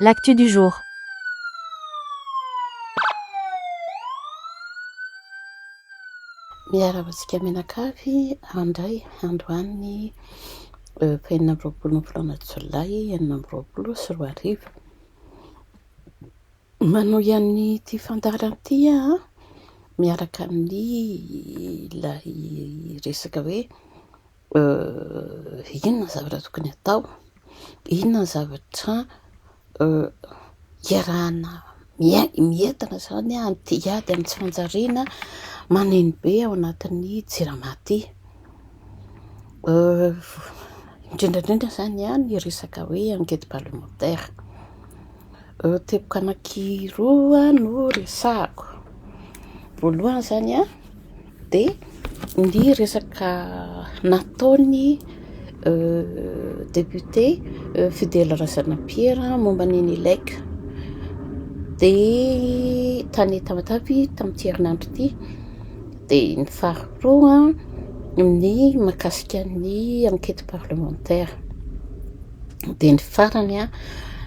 L'actu du jour. Miarahaba antsika mianakavy handray androany 26 ny volana jolay 2026. Manohy an'ity fandaharana ity aho miaraka amin'ny ilay resaka hoe inona ny zavatra tokony hatao, inona ny zavatra iarahana mientana izany amin'ity ady amin'ny tsy fanjariana maneno be ao anatin'ny jirama ity. Indrindra indrindra izany ny resaka hoe enquete parlementaire. Teboka anankiroa no resahako. Voalohany izany an, dia ny resaka nataon'ny député Fidèle Razanapiera momba ny Enelec. Dia tany Tamatave tamin'ity herinandro ity. Dia ny faharoa ny mahakasika ny enquête parlementaire. Dia ny farany an,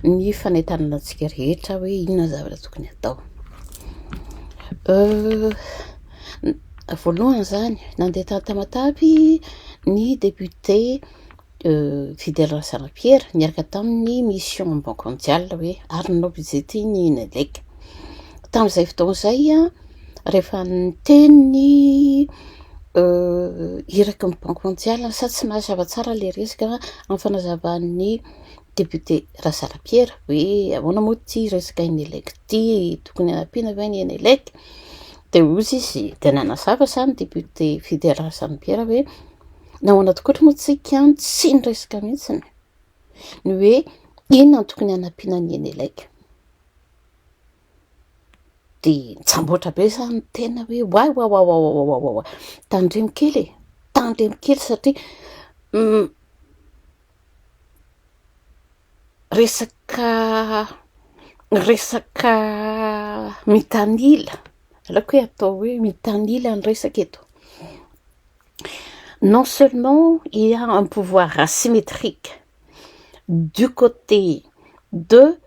ny fanentanana antsika rehetra hoe inona ny zavatra tokony hatao. Voalohany izany, nandeha tany Tamatave ny député Fidèle Razanapiera niaraka tamin'ny mission banque mondiale hoe ary nanao visite ny Enelec. Tamin'izay fotoana izay an, rehefa niteny ny iraky ny banque mondiale sa tsy mazava tsara ilay resaka amin'ny fanazavan'ny député Razanapiera hoe ahoana moa ity resaka Enelec ity, tokony hanampiana ve ny Enelec? Dia hoy izy, dia nanazava izany député Fidèle Razanapiera hoe nahoana tokoa moa tsika no tsy niresaka mihitsy ny hoe inona no tokony hanampiana ny Enelec? Dia nitsamboatra be izany ny tena hoe oay oay oay oay oay oay oay, tandremo kely e, tandremo kely satria resaka resaka mitanila, aleoko hoe atao hoe mitanila ny resaka eto. Non seulement il y a un pouvoir asymétrique du côté de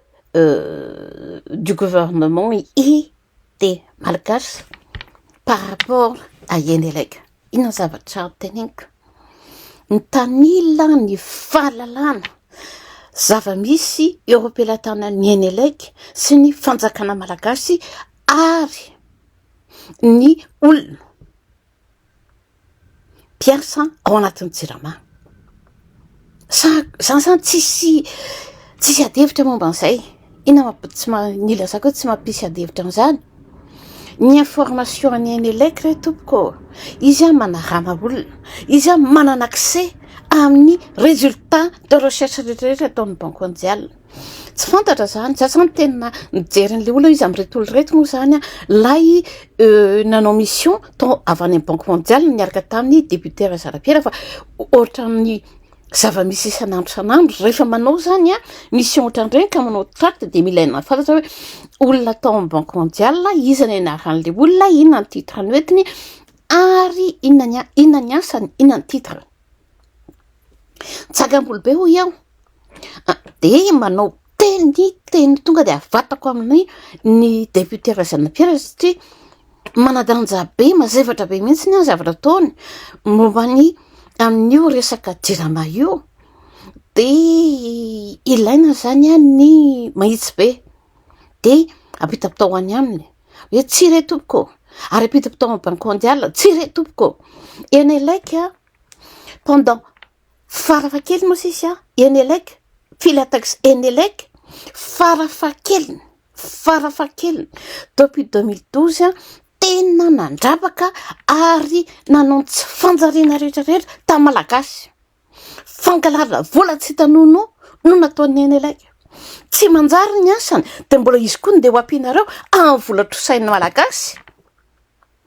du gouvernement et des Malgaches par rapport à Enelec. Inona ny zavatra teneniko? Mitanila ny fahalalana zava-misy eo am-pelatanan'ny Enelec sy ny fanjakana malagasy ary ny olona mpiasa ao anatin'ny jirama. Sa zany zany tsisy tsisy ady hevitra momba an'izay. Inona mamp- tsy ma- ny ilazako hoe tsy mampisy ady hevitra an'izany? Ny information an'i Enelec re tompoko ô, izy an manarama olona, izy an manana accès amin'ny résultat de recherche rehetrarehetra ataon'ny banque mondiale. Tsy fantatra zany, za zany tena mijery an'le olona izy amin'ireto olona ireto moa zany an, lay nanao mission tao avy any amin'ny banque mondiale niaraka tamin'ny député Razarapiera fa ohatran'ny zava-misy isan'andro isan'andro rehefa manao zany an mission ohatran'ireny ka manao tract de mila ilaina fantatra hoe olona tao amin'ny banque mondiale, iza ny anaran'le olona, inona ny titre noentiny ary inona ny a- inona ny asany, inona ny titre. Tsagam-bolo be hoy aho, dia manao teny teny tonga dia avatako amin'ny ny député Razanapiera satria manan-danja be, mazefatra be mihitsy ny zavatra ataony momba ny amin'io resaka jirama io, de ilaina zany an ny mahitsy be, de ampitapitao any aminy hoe tsia re tompoko ô, ary ampitapitao amin'ny banque mondiale, tsia re tompoko ô, Enelec pendant farafahakeliny moa sisy an, Enelec, Filatex Enelec, farafahakeliny, farafahakeliny depuis 2012 an, tena nandrapaka ary nanao ny tsy fanjariana rehetra rehetra tamin'ny Malagasy. Fangalarana vola tsy hita nonoa no nataon'ny Enelec. Tsy manjary ny asany dia mbola izy koa no ndeha ho ampianareo amin'ny vola trosain'ny Malagasy.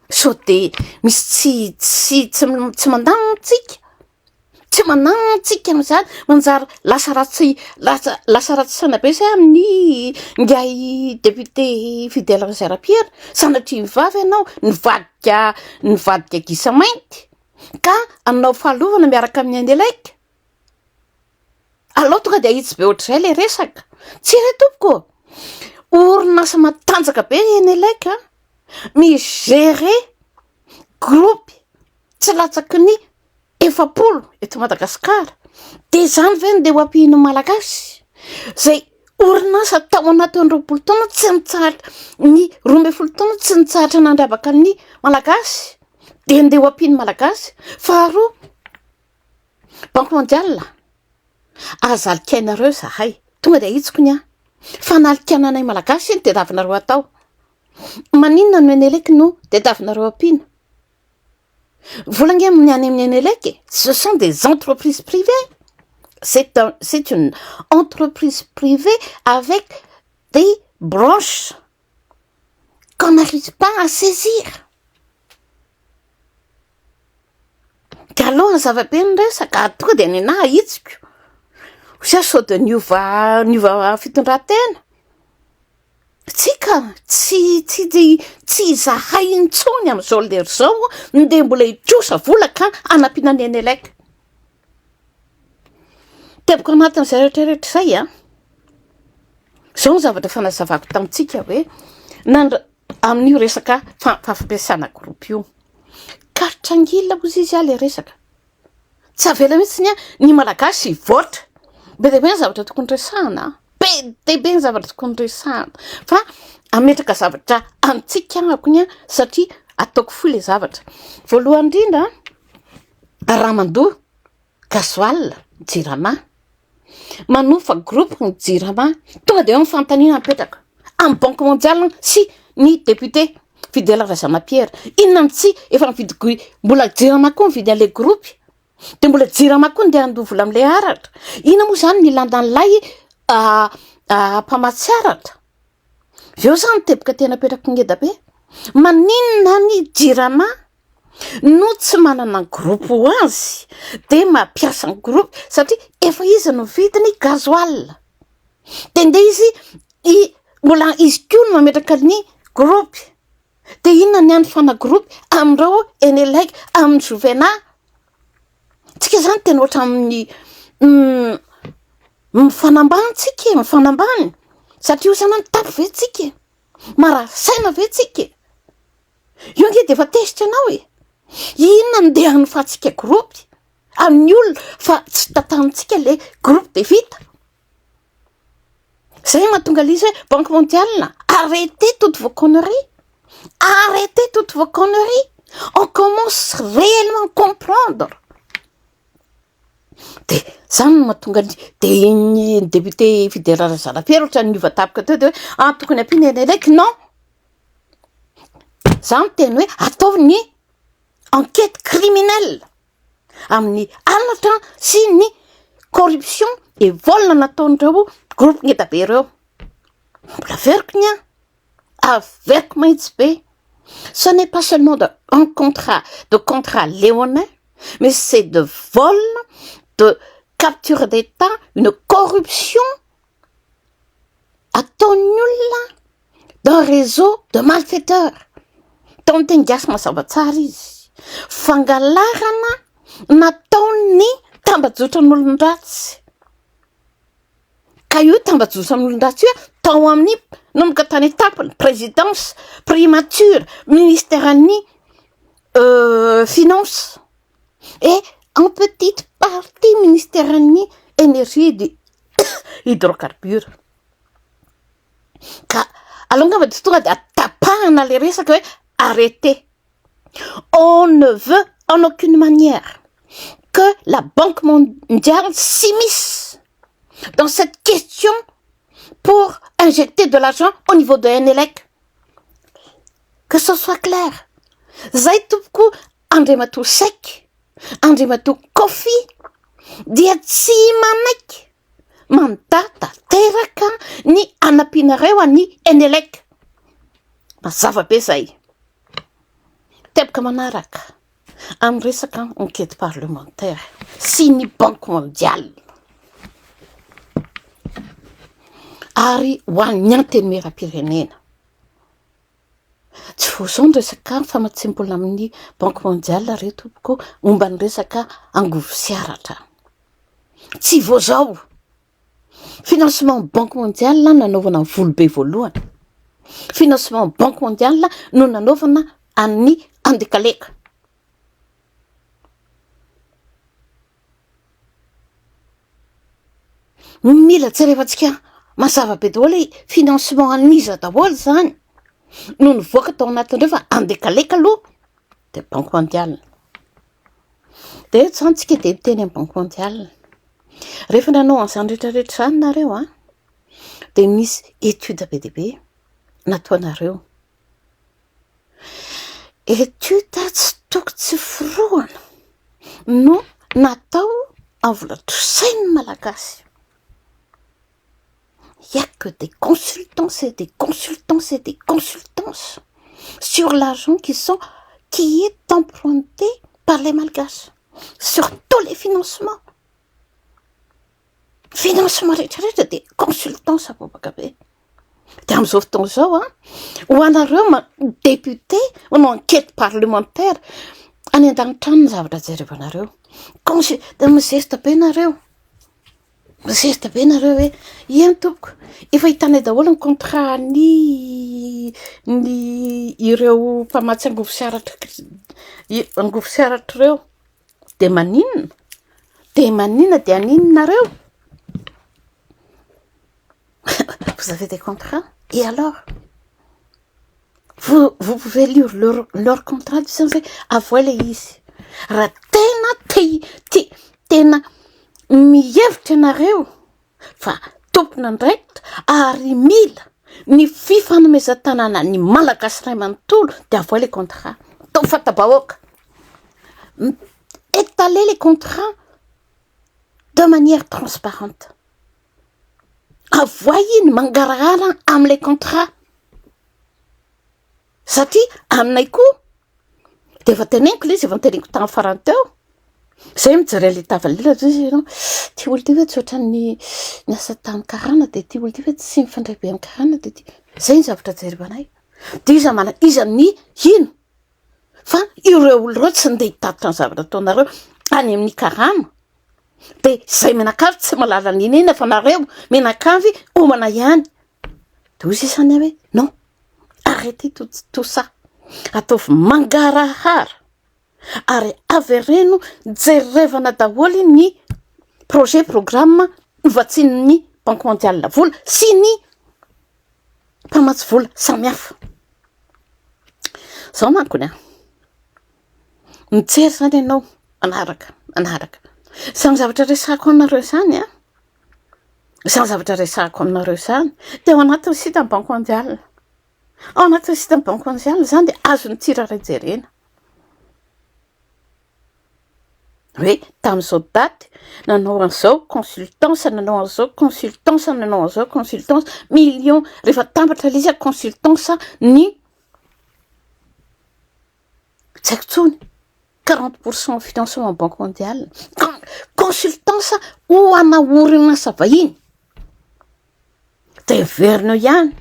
Sao de misy tsy tsy tsy tsy mandamina tsika, tsy manamina tsika am'zany, manjary lasa ratsy lasa lasa ratsy saina be zay amin'ny ingahy député Fidèle Razarapiera, sanatria vavy ianao nivadika nivadika gisa mainty ka hanao fahalovana miaraka amin'ny Enelec. Alao tonga de ahitsy be ohatr'izay le resaka. Tsia re tompoko ô! Orinasa matanjaka be ny Enelec a, mi-gérer groupe tsy latsaky ny 40 eto Madagasikara, de zany ve no ndeha ho ampian'ny Malagasy? Zay orinasa tao anatin'ny 20 taona tsy nitsahatra, ny 12 taona tsy nitsahatra nandrabaka ny Malagasy, de ndeha ho ampian'ny Malagasy. Faharoa, Banque mondiale, aza alikainareo zahay, tonga de ahitsiko ny ahy, fanalikana anay Malagasy iny tediavinareo atao. Maninona no Enelec no tediavinareo ampiana? Vola ange ny any amin'ny Enelec e, ce sont des entreprises privées, c'est un, c'est une entreprise privée avec des branches qu'on n'arrive pas à saisir. Ka aloha ny zava-be ny resaka ary tonga de nenaha ahitsiko, satria sao de niova niova fitondran-tena. Tsika tsy tsy tsy tsy izahay intsony amin'izao lera izao no ndeha mbola hitrosa vola ka hanampiana ny Enelec. Teboka anatin'izay rehetrarehetra izay an, izao ny zavatra fanazavako tamintsika hoe nandra- amin'io resaka fa- fampiasana groupe io, carte angila hozy izy ah le resaka. Tsy avela mihitsy ny ny Malagasy hivoatra. Be dia be ny zavatra tokony resahana an, be dia be ny zavatra tokony resahana fa hametraka zavatra antsika ahako ny ahy satria ataoko fohy le zavatra. Voalohany indrindra raha mandoa gasoil jirama, manofa groupe ny jirama, tonga de eo ny fanontaniana mipetraka amin'ny banque mondiale sy ny député Fidèle Razanapiera, inona no tsy efa nividy gui- mbola jirama koa nividy an'le groupe, de mbola jirama koa ndeha handoa vola am'le aratra, inona moa zany ny ilana an'ilay mpamatsy aratra? Eo zany teboka tena apetrako ngeda be, maninona ny jirama no tsy manana groupe ho azy de mampiasa ny groupe satria efa izy no mividy ny gasoil, de ndeha izy i- mbola izy koa no mametraka ny groupe, de inona ny hanofana groupe amindreo Enelec amin'ny Jovena? Tsika zany tena ohatran'ny mifanambany tsika e, mifanambany satria io zany mitapy ve tsika e, marary saina ve tsika e, io ange de efa tezitra anao e, inona no ndeha hanofantsika groupe amin'ny olona fa tsy tantanintsika le groupe de vita. Zay mahatonga le izy hoe banque mondiale, arrêtez toutes vos conneries, arrêtez toutes vos conneries, on commence réellement comprendre. De zany no mahatonga ny de iny député Fidèle Razanapiera ohatran'ny niova tampoka teo de hoe ah tokony ampiana Enelec, non, za miteny hoe ataovy ny enquête criminelle amin'ny halatra sy ny corruption et vol nataon'ireo groupe ngeda be ireo. Mbola averiko ny ahy, averiko mahitsy be, ce n'est pas seulement de un contrat de contrat léonin mais c'est de vol, de capture d'état, une corruption ataon'ny olona d'un réseau de malfaiteurs. Tao amin'ny teny gasy mazava tsara izy, fangalarana nataon'ny tambajotran'olon-dratsy. Ka io tambajotran'olon-dratsy io tao amin'ny nanomboka tany an-tampony, présidence, primature, ministère-n'ny finance et en petite partie ministère-n'ny énergie et du hydrocarbure. Ka aleo angamba de tonga de tapahana le resaka hoe arrêtez. On ne veut en aucune manière que la Banque mondiale s'immisce dans cette question pour injecter de l'argent au niveau de Enelec. Que ce soit clair. Zay tompoko Andriamatoa Seck, Andriamatoa Kofi dia tsy manaiky mandà tanteraka ny anampianareo an'i Enelec. Mazava be zay. Teboka manaraka amin'ny resaka enquête parlementaire sy ny banque mondiale ary ho an'ny antenimieram-pirenena. Tsy vao izao ny resaka famatsiam-bola amin'ny banque mondiale re tompoko momba ny resaka angovo sy aratra. Tsy vao izao. Financement Banque mondiale nanaovana ny volobe voalohany. Financement Banque mondiale no nanaovana an'ny Andekaleka. Mila jerevantsika mazava be daholo hoe financement an'iza daholo zany no nivoaka tao anatin'ireo fa Andekaleka aloha de Banque mondiale. De eto zany tsika de miteny amin'ny Banque mondiale. Rehefa nanao an'izany rehetrarehetra izany nareo an, de misy étude be dia be nataonareo. Étude tsy toko tsy forohana no natao amin'ny vola trosain'ny Malagasy. Il y a que des consultants et des consultants et des consultants sur l'argent qui sont qui est emprunté par les Malgaches sur tous les financements. Financement rehetrarehetra dia consultants bobaka be. Dia amin'izao fotoana izao an, ho anareo ma- député manao enquête parlementaire any an-danitra any ny zavatra jerevanareo. Consu- dia mizesta be nareo. Mizesta be nareo hoe eny tompoko, efa hitanay daholo ny contrat ny ny ireo mpamatsy angovo sy aratra angovo sy aratra ireo. De maninona? De maninona de haninona nareo? Vous avez des contrats et alors? Vous vous pouvez lire leur leur contrat zany hoe avoay le izy. Raha tena te te tena mihevitra ianareo fa tompon'andraikitra ary mila ny fifanomezan-tanàna ny Malagasy ray manontolo de avoay le contrat. Atao fanta-bahoaka. Étaler les contrats de manière transparente. Avoay iny mangarahara am'le contrat. Satria aminay koa de efa teneniko le izy efa noteneniko tamin'ny farany teo. Zay mijery an'le tavan'olona zay izy ianao, ty olo ty ve tsy ohatran'ny niasa tamin'ny karana de ty olo ty ve tsy mifandray be amin'ny karana de ty, zay ny zavatra jerevanay. De iza mana- iza ny hino fa ireo olo ireo tsy ndeha hitatitra ny zavatra ataonareo any amin'ny karana. De zay mianakavy tsy mahalala n'inona fa nareo mianakavy homana ihany. De hoy sisa ny ahy hoe non, arrêtez tout tout ça, ataovy mangarahara ary avereno jerevana daholo ny projet programme novatsian'ny Banque mondiale vola sy ny mpamatsy vola samihafa. Zao mankony an, mijery zany ianao manaraka manaraka, zany zavatra resahako aminareo zany an, zany zavatra resahako aminareo zany de ao anatin'ny site ny Banque mondiale, ao anatin'ny site ny Banque mondiale zany de azon'ny tsirairay jerena. Hoe tamin'izao daty nanao an'izao consultance, nanao an'izao consultance, nanao an'izao consultance, million rehefa atambatra le izy a consultance ny tsy haiko intsony 40 pour cent financement banque mondiale, consultance ho ana orinasa vahiny. De heverina eo ihany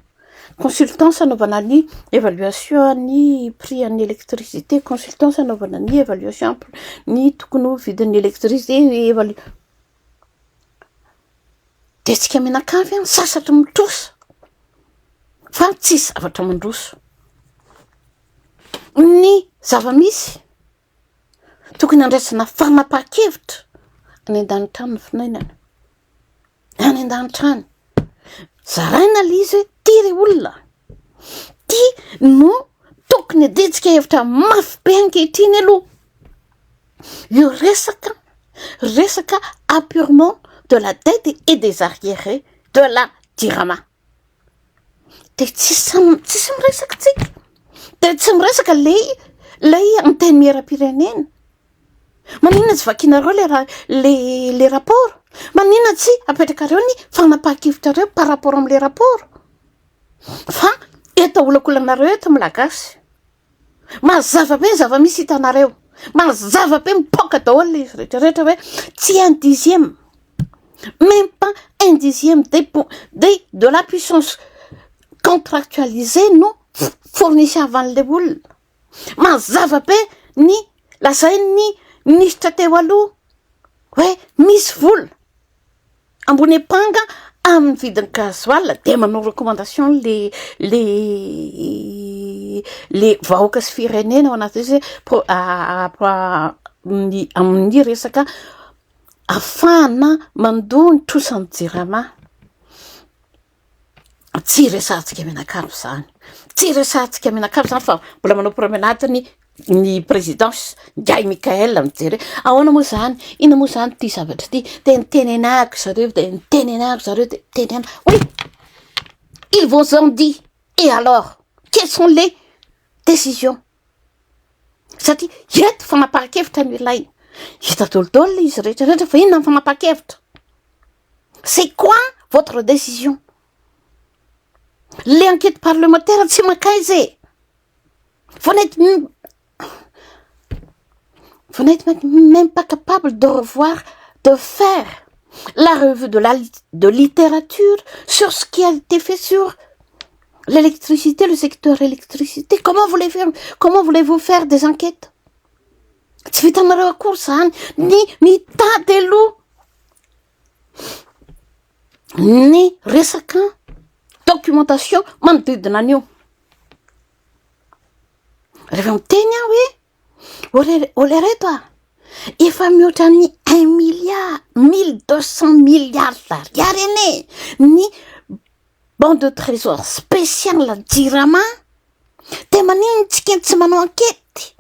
consultance anaovana ny évaluation ny prix an'ny électricité, consultance anaovana ny évaluation ny tokony ho vidin'ny électricité, évalu- de tsika mianakavy an sasatra mitrosa fa tsisy zavatra mandroso. Ny zava-misy tokony andraisana fanapahan-kevitra any an-danitra any ny finainana. Any an-danitra any. Zaraina le izy hoe ty ry olona, ty no tokony adintsika hevitra mafy be ankehitriny aloha. Io resaka, resaka apurement de la dette et des arriérés de la Jirama. De tsisy tsisy miresaka tsika, de tsy miresaka le lay antenimieram-pirenena. Maninona tsy vakinareo le ra- le le rapport? Maninona tsy apetrakareo ny fanapahan-kevitrareo par rapport am'le rapport? Fa eto aholakolanareo eto Malagasy, mazava be ny zava-misy hitanareo, mazava be mipoaka daholo le izy rehetrarehetra hoe tsy un dixième, même pas un dixième des po- des de la puissance contractualisée no fournisseur-van'le olona. Mazava be ny lazain'ny minisitra teo aloha hoe misy vola ambony ampanga Amin'ny vidin'ny gasoil de manao recommandation le le le vahoaka sy firenena ao anatin'izy hoe pro- ny amin'ny resaka ahafahana mandoa ny trosan'ny jirama. Tsy resahantsika mianakavy zany, tsy resahantsika mianakavy zany fa mbola manao promenade ny ny présidence, ingahy Mickaël mijery hoe ahoana moa zany, inona moa zany ty zavatra ty, de nitenenako zareo, de nitenenako zareo, de nitenenako, oui, ils vous ont dit, et alors, quelles sont les décisions? Satria eto fanapahan-kevitra no ilaina, hita daholo izy rehetra rehetra fa inona ny fanapahan-kevitra? C'est quoi votre décision? Le enquête parlementaire tsy mankaiza e! Vous n'êtes vous n'êtes même pas capable de revoir, de faire la revue de la de littérature sur ce qui a été fait sur l'électricité, le secteur électricité. Comment voulez faire, comment voulez-vous faire des enquêtes? Tsy vitanareo akory zany ny mitady aloha ny resaka documentation manodidina an'io. Rehefa miteny aho hoe ole ole reto a, efa mihoatra ny un milliard, mille deux cent milliards d'ariary anie ny bon de trésor spécial jirama, de maninona tsika tsy manao enquête?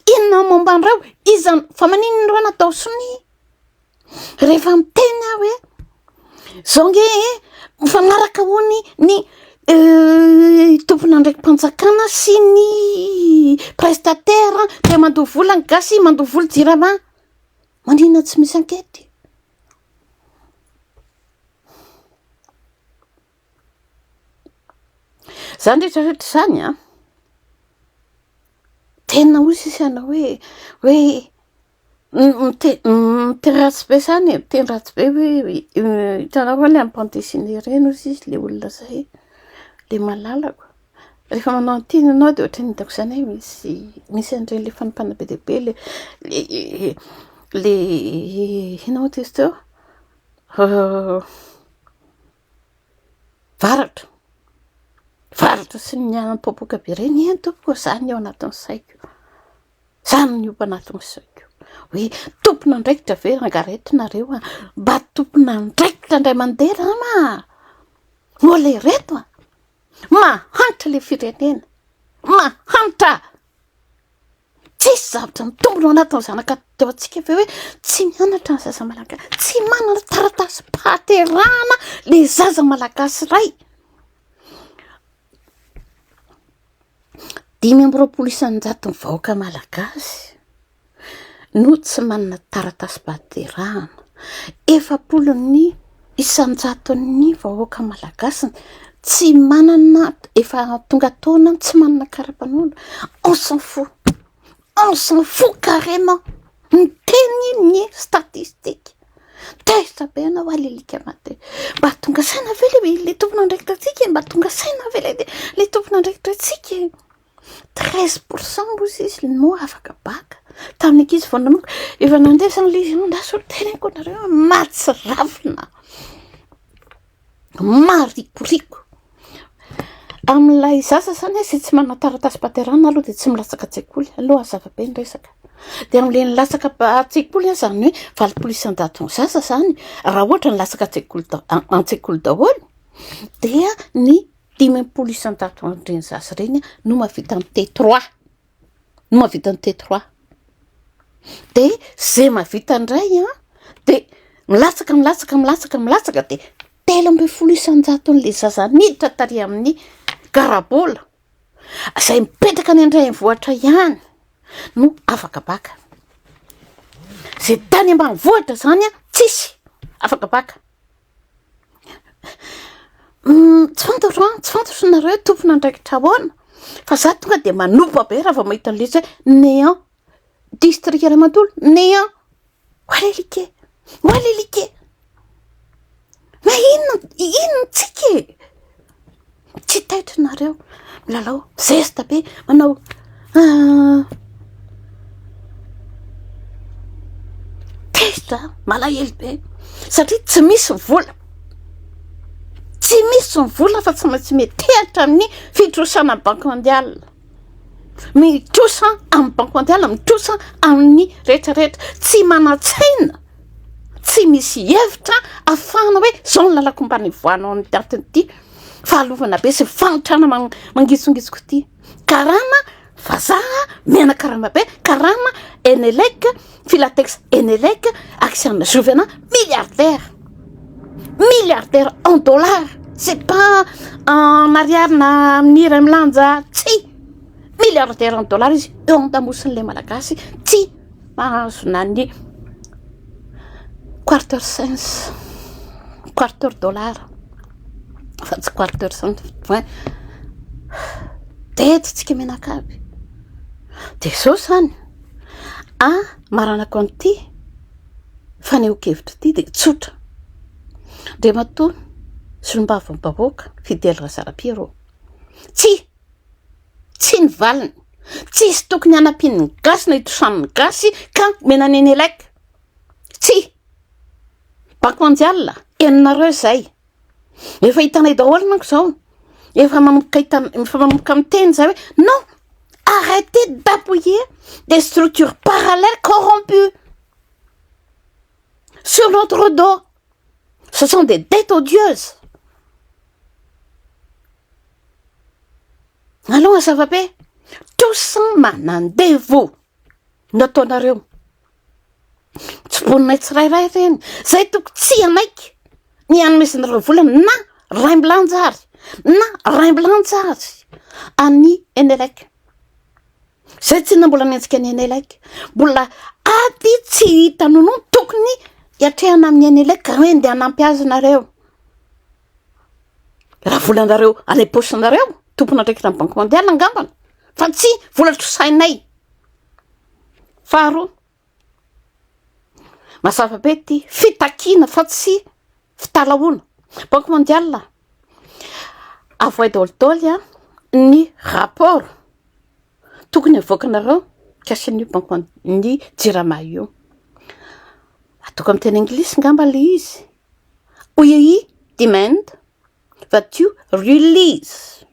Inona ny momba an'ireo? Iza fa maninona ireo natao sonia? Rehefa miteny aho hoe zao nge mifanaraka hono ny tompon'andraiki-panjakana sy ny prestataire de mandoa vola ny gasy, mandoa vola jirama, maninona tsy misy enquête? Zany rehetra rehetra zany an, tena hoy sisa ianao hoe hoe mite- miteny ratsy be zany e, miteny ratsy be hoe hitanao va le amy bande dessinée reny hozy izy le olona zay, le malalako. Rehefa manao an'ity ianao de ohatran'ny hitako zany hoe misy misy an'ireny le fanompana be dia be le le le inona moa ty izy teo? Varatra, varatra sy ny mipoapoaka be reny, eny tompoko zany ny ao anatin'ny saiko, zany ny ao anatin'ny saiko, hoe tompon'andraikitra ve rangaha reto nareo a, mba tompon'andraikitra indray mandeha rama a, mbola ireto a, mahantra le firenena, mahantra. Tsisy zavatra mitombina ao anatin'ny zanaka teo antsika ve hoe tsy mianatra ny zaza malagasy, tsy manana taratasim-pahaterahana le zaza malagasy iray. 25 isan-jaton'ny vahoaka malagasy no tsy manana taratasim-pahaterahana, 40 ny isan-jaton'ny vahoaka malagasy tsy manana, efa tonga taona tsy manana kara-panondro, on s'en fout, on s'en fout carrément, miteny ny statistique, tezitra be ianao alilika maty, mba tonga saina ve le le tompon'andraikitra antsika e, mba tonga saina ve le le tompon'andraikitra antsika e, 13 pourcent moa izy no afaka baka, tamin'ny ankizy vao nanomboka, efa nandeha zany le izy, lasa teneniko anareo mahatsiravina, maharikoriko, amin'ilay zaza zany zay tsy manana taratasim-pahaterahana aloha de tsy milatsaka an-tsekoly, aloha hazava be ny resaka, de am'le nilatsaka an-tsekoly a zany hoe 80 isan-jaton'ny zaza zany raha ohatra nilatsaka an-tsekoly da- an-tsekoly daholo dia ny 50 isan-jato an'ireny zaza ireny no mahavita ny T3, no mahavita ny T3, de zay mahavita indray an de milatsaka milatsaka milatsaka milatsaka de 13 isan-jaton'le zaza niditra tary amin'ny garabola zay mipetraka any an-drenivohitra ihany no afaka baka, zay tany ambanivohitra zany a tsisy afaka baka. Tsy fantatro an, tsy fantatro nareo tompon'andraikitra ahoana fa za tonga de manompa be raha vao mahita an'le izy hoe néant, district iray manontolo néant, oalelike, oalelike, na inona inona tsika e, tsy taitra nareo milalao zesta be manao tezitra malahelo be satria tsy misy vola. Tsy misy ny vola fa tsy maintsy metehatra amin'ny fitrosana banque mondiale. Mitrosa amin'ny banque mondiale, mitrosa amin'ny rehetra rehetra. Tsy manan-tsaina, tsy misy hevitra ahafahana hoe zao ny lalako mba nivoahanao amin'ity antony ity. Fahalovana be sy fahantrana mangitsongitsoko ity. Karana vazaha mena karama be, karama Enelec, Filatex Enelec, Axian Jovena, milliardaire. Milliardaire en dollars. C'est pas en ariary na amin'ny iray milanja, tsia. Milliardaire en dollars izy eo an-damosin'ilay malagasy tsy mahazo na ny quarter cents, quarter dollar. Fa tsy quarter cent fa teto tsika mianakavy. De zao zany, a maranako an'ity fanehoan-kevitra ity de tsotra. Andriamatoa solombavambahoaka Fidèle Razara-Pierrot, tsia, tsy ny valiny, tsisy tokony hanampian'ny gasy na hitosan'ny gasy ka omena an'i Enelec, tsia. Banque mondiale, henonareo izay. Efa hitanay daholo manko izao. Efa manomboka hita, efa manomboka miteny izay hoe non, arrêtez d'appuyer des structures parallèles corrompues sur notre dos. Ce sont des dettes odieuses. Aleo hazava be. Trosa manandevo no ataonareo. Tsiponinay tsirairay ireny, zay toko tsy hanaiky ny hanomezanareo vola na raimbilanja ary, na raimbilanja ary an'i Enelec. Zay tsy inona mbola miantsika ny Enelec. Mbola ady tsy hita nonono tokony hiatrehana amin'ny Enelec raha hoe ndeha hanampy azy nareo. Raha volanareo any am-paosinareo, tompon'andraikitra ny Banque mondiale angambany, fa tsy vola trosainay. Faharoa, mazava be ity, fitakiana fa tsy fitalahoana. Banque mondiale, avoay daholidaoly an ny rapport tokony avoakanareo mikasika an'io banque mon- ny jirama io. Ataoko amin'ny teny anglisy ngamba le izy, we demand that you release,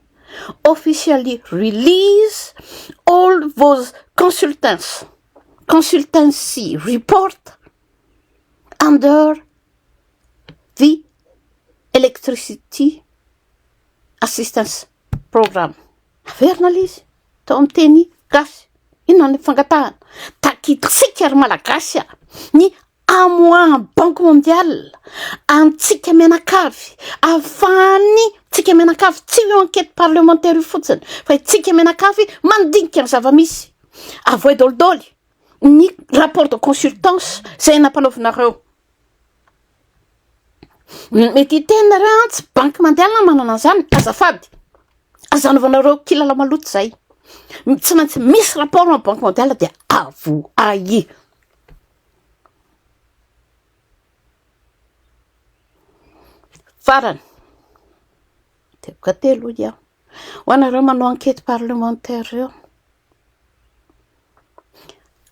officially release all those consultants, consultancy report under the electricity assistance program. Averina ilay izy, atao amin'ny teny gasy. Inona ny fangatahana? Takitsika ry Malagasy a! Ny amoahan'ny Banque mondiale antsika mianakavy, ahafahan'ny tsika mianakavy, tsy io enquête parlementaire io fotsiny, fa itsika mianakavy mandinika ny zava-misy. Avoay dolidoly ny rapport de consultance izay nampanaovinareo. Mety hiteny nareo an, tsy banque mondiale manana an'izany, azafady, aza anaovanareo kilalao maloto zay. Tsy maintsy misy rapport amin'ny banque mondiale dia avoay. Farany, teboka telo hoy aho, ho anareo manao enquête parlementaire ireo,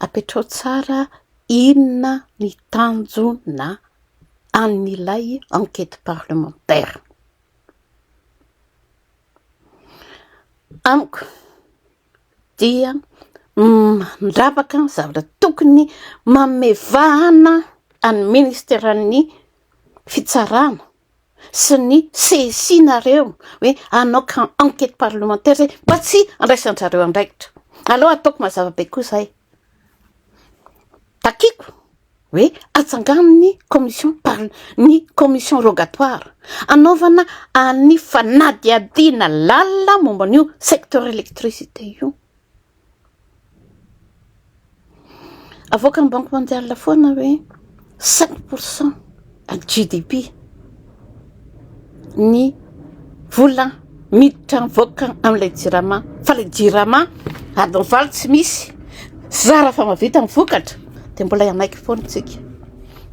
apetraho tsara inona ny tanjona an'ilay enquête parlementaire. Amiko dia mandrapaka ny zavatra tokony manome vahana an'ny ministeran'ny fitsarana sy ny CSI nareo hoe hanao enquête parlementaire zay mba tsy handraisan-dRareo andraikitra. Aleo ataoko mazava be koa zay. Takiko hoe atsangano ny commission parle ny commission rogatoire anaovana an'ny fanadihadiana lalina momba an'io secteur électricité io. Avoakan'ny banque mondiale foana hoe 5 pourcent GDP ny vola miditra mivoaka amin'ilay jirama fa ilay jirama adiny valo tsy misy zara fa mahavita ny vokatra de mbola hanaiky foana tsika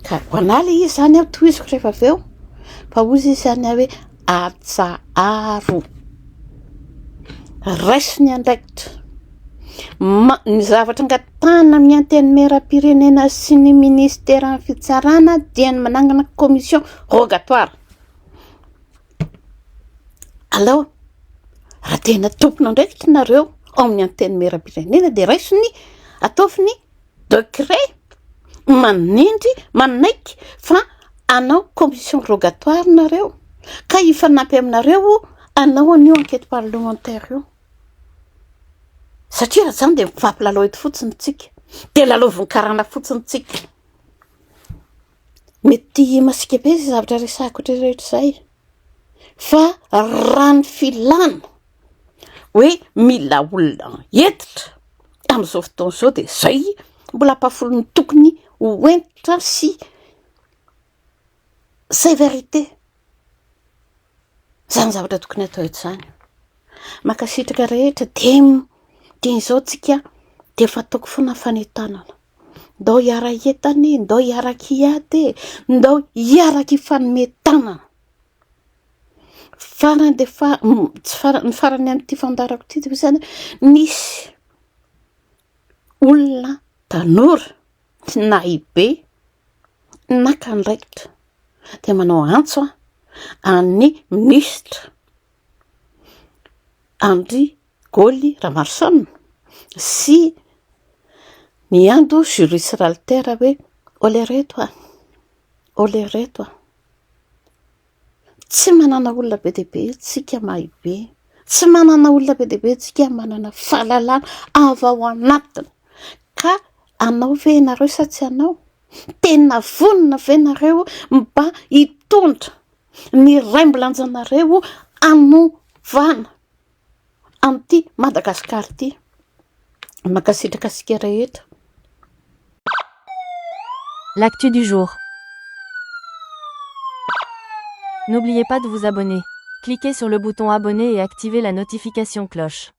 ka ho anah le izy zany aho tohiziko rehefa avy eo fa hozy izy zany aho hoe atsaharo raiso ny andraikitra ma- ny zavatra angatahana amin'ny antenimieram-pirenena sy ny ministeran'ny fitsarana dia ny manangana commission rogatoire. Alao, raha tena tompon'andraikitra nareo ao amin'ny antenimieram-pirenena dia raiso ny, ataovy ny décret manendry, manaiky fa hanao commission rogatoire nareo ka hifanampy aminareo hanao an'io enquête parlementaire io. Satria raha zany dia mifampilalao eto fotsiny tsika, dia lalaovin'ny karana fotsiny tsika. Mety masiaka be izay zavatra resahako rehetra izay fa raha ny filana hoe mila olona hentitra amin'izao fotoana izao dia izay mbola ampahafolon'ny tokony ho hentitra sy sévérité. Zany zavatra tokony atao eto zany. Mankasitraka rehetra dia dia izao tsika dia efa ataoko foana fanentanana. Ndao hiara-hientana e, ndao hiaraka hiady e, ndao hiaraka hifanome tanana. Farany dia fa- tsy farany, ny farany amin'ity fandaharako ity dia izany nisy olona tanora nahay be naka andraikitra dia manao antso aho an'ny minisitra Andry Goly Ramaroson sy ny Ando Julius Ralitera hoe ô lereto a, ô lereto a. Tsy manana olona be dia be tsika mahay be, tsy manana olona be dia be tsika manana fahalalana avy ao anatiny ka anao ve ianareo sa tsy anao? Tena vonona ve nareo mba hitondra ny raimbolanjanareo hanovana an'ity Madagasikara ity? Mankasitraka antsika rehetra. L'actu du jour. N'oubliez pas de vous abonner. Cliquez sur le bouton abonner et activez la notification cloche.